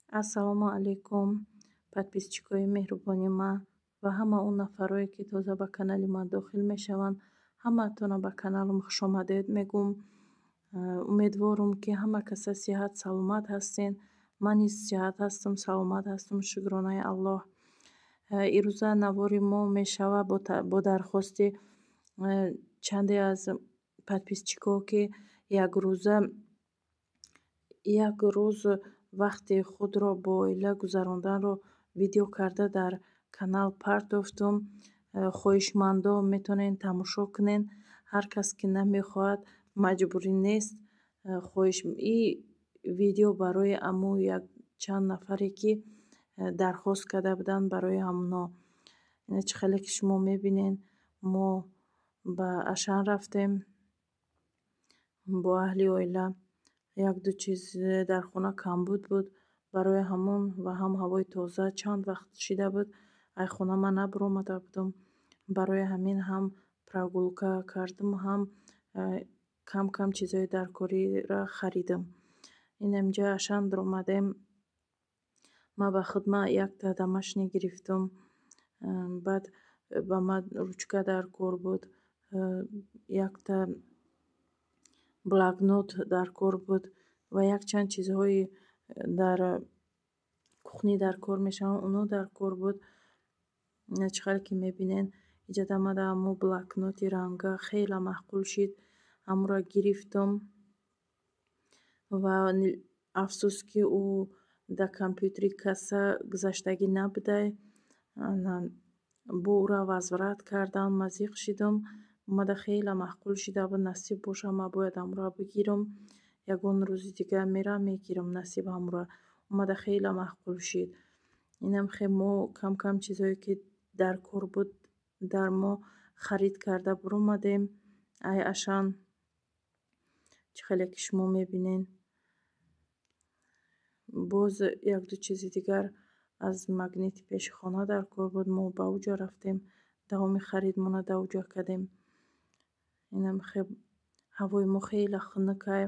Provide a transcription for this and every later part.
Ассалому алайкум, подписчикои меҳрубони ман ва ҳама он нафарое, ки тоза ба канали ман дохил мешаванд. Ҳамаатонро ба каналам хушомадед мегӯм. Умедворам, ки ҳама каса сиҳат, саломат ҳастен. Ман низ сиҳат ҳастам, саломат ҳастам, шукронаи Аллоҳ. Ирӯза навори мо мешавад бо дархости чанде аз подписчикҳо, ки якрӯза, як рӯз вақти худро бо оила гузаронданро видео карда дар канал партофтум. Хоҳишмандо метавонед тамошо кунед. Ҳар кас ки намехоҳад, маҷбурӣ нест. Хоҳиш, и видео барои аму як чанд нафаре, ки дархост карда буданд, барои ҳамоно. Чӣ хеле ки шумо мебинед, мо ба Ашан рафтем бо аҳли оила. Як-ду чиз дар хона камбуд буд, барои ҳамон ва ҳам ҳавои тоза. Чанд вақт шида буд, ай хона ман набаромада будам. Барои ҳамин ҳам прогулка кардам, ҳам кам кам чизҳои даркориро харидам. Инамҷа Ашан даромадем. Ман ба худ якта домашний гирифтам. Баъд ба ман ручка дар кор буд, якта блокнот дар кор буд ва якчанд чизҳои дар кухни дар кор мешаванд, оно дар кор буд. Чӣ хеле ки мебинед, иҷода мада ҳамо блокноти ранга хеле маъқул шид, ҳамонро гирифтам. Ва афсӯс, ки ӯ дар компютери касса гузаштагӣ набудай. Бо ӯра возврат кардан, ман зиқ шидам. Омада хеле маъқул шида буд. Насиб боша, ман бояд ҳамонро бигирам. Ягон рӯзи дигар мерам, мегирам, насиб ҳамонро. Омада хеле маъқул шид. Инам хе мо кам кам чизҳое, ки дар кор буд, дар мо харид карда буромадем ай Ашан. Чӣ хеле ки шумо мебинед, боз як-ду чизи дигар аз Магнити пеши хона дар кор буд. Мо ба уҷа рафтем, давоми харидмона да уҷа кардем. Инам хе ҳавои мо хеле хунукай,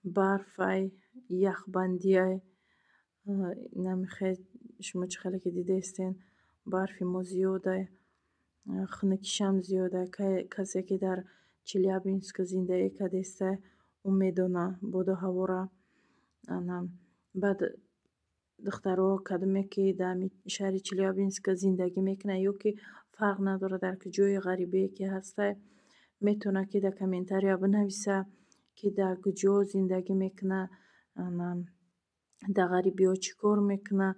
барфай, яхбандиай. Инам хе шумо чӣ хеле ки дидаистен, барфи мо зиёдай, хунукишам зиёдай. Касе ки дар Челябинск зиндагӣ кардааста, ӯ медона боду ҳавора. Ана баъд, духтаро, кадоме ки дар шаҳри Челябинск зиндагӣ мекунад ё ки фарқ надорад, дар ҷои ғарибие ки ҳастай, метавонад, ки дар комментария бинависа, ки дар куҷо зиндагӣ мекунад, ана дар ғарибиҳо чӣ кор мекунад.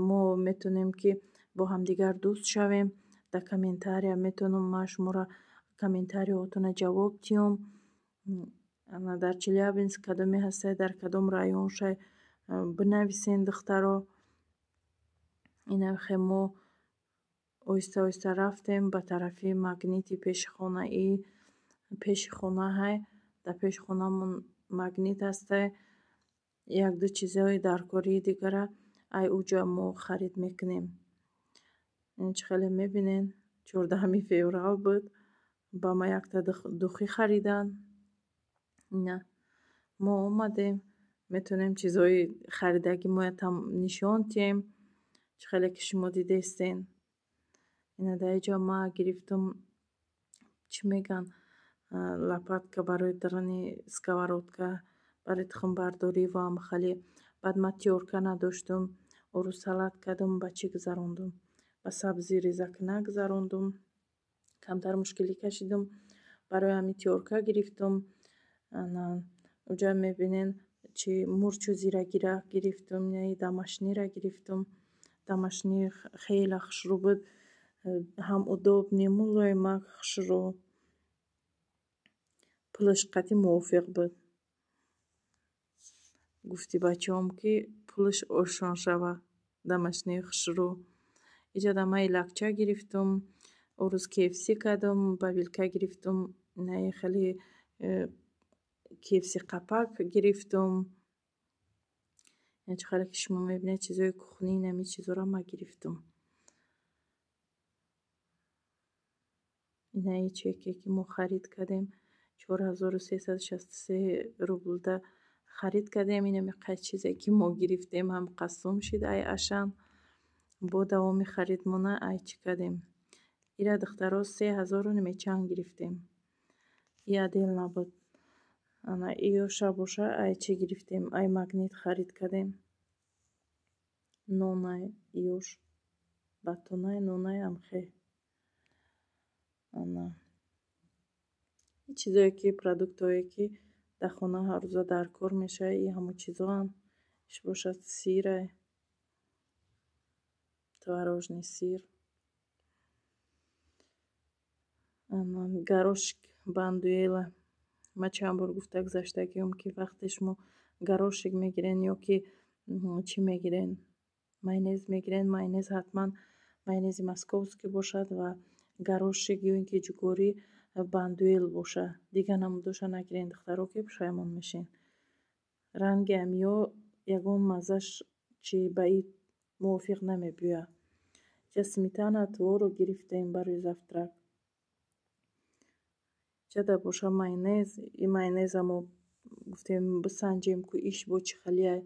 Мо метавонем, ки бо ҳамдигар дӯст шавем. Дар комментария метавонам ман шуморо комментариҳотонро ҷавоб диҳам. Ана дар Челябинск кадоме ҳастай, дар кадом районшай, бинависен, духтаро. Инам хе мо оҳиста оҳиста рафтем ба тарафи Магнити пеши хонаи, пеши хонаҳай. Дар пеши хонамон Магнит ҳастай. Як-ду чизҳои даркории дигара ай уҷа мо харид мекунем. Ин чӣ хеле мебинед, 14-уми феврал буд, ба ма якта духӣ харидан. Ина мо омадем, метавонем чизҳои харидагимоя нишон диҳем. Чӣ хеле ки шумо дидаистен, ина дар инҷа ма гирифтам, чӣ мегӯянд, лопатка барои дарани сковородка, барои тухмбардорӣ ва ҳамхеле. Баъд ман тёрка надоштум. Ору салат кардам, ба чӣ гузарондум, ба сабзи резакна гузарондум. Камтар мушкилӣ кашидум, барои ҳамин тёрка гирифтум. Ана уҷа мебинен, чи мурчу зирагира гирифтум, инаи домашнира гирифтум. Домашний хеле хушрӯ буд, ҳам удобный, мулоимак, хушрӯ, пулаш қатъи мувофиқ буд. Гуфти бачаҳом, ки пулаш осон шава, домашнии хушрӯ. Иҷода ман лакча гирифтум. Орӯз КФС кардум, ба вилка гирифтум. Инаи хеле КФС қапак гирифтум. Чӣ хеле ки шумо мебинед, чизҳои кухни, инами чизҳоро ман гирифтум. Инаи чеке, ки мо харид кардем, 4363 рублда. Харид кардем. Инами қай чизе, ки мо гирифтем, ҳам қасум шид ай Ашан. Бо давоми харидмона ай чӣ кардем? Ира, духтаро, 3000-у нимечанд гирифтем. И отдел набуд. Ана иёша боша ай чӣ гирифтем? Ай Магнит харид кардем. Нонай иёш, батонай, нонай амхе. Ана чизое, ки продуктое, ки дар хона ҳаррӯза дар кор мешавад, и ҳамо чизоам. Иш бошад сирай, творожный сыр. Ана горошек Бандуэла. Ман чанд бор гуфта гузаштагиам, ки вақте шумо горошек мегирен ё ки чӣ мегирен, майонез мегирен, майонез ҳатман майонези московский бошад ва горошек ё ин ки ҷугорӣ Бандуэл боша. Дигар намудоша нагирен, духтаро, ки пушаймон мешен. Ранги амиё ягон маззаш чи ба ид мувофиқ намебиёяд. Ҷа сметана, творог гирифтем барои завтрак. Ҷада боша майонез. И майонеза мо гуфтем, бисанҷем, ку иш бо чӣ халияй.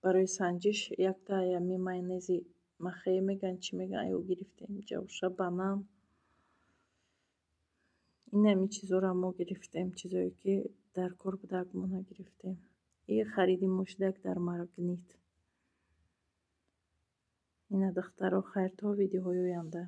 Барои санҷиш якта ами майонези Махе мегӯянд, чӣ мегӯянд, ё гирифтем. Ҷа боша банан. Инами чизоро мо гирифтем, чизое, ки дар кор будак, мо нагирифтем. И хариди мо шудак дар Магнит. Ина, духтаро, хайр, то видеоҳои оянда.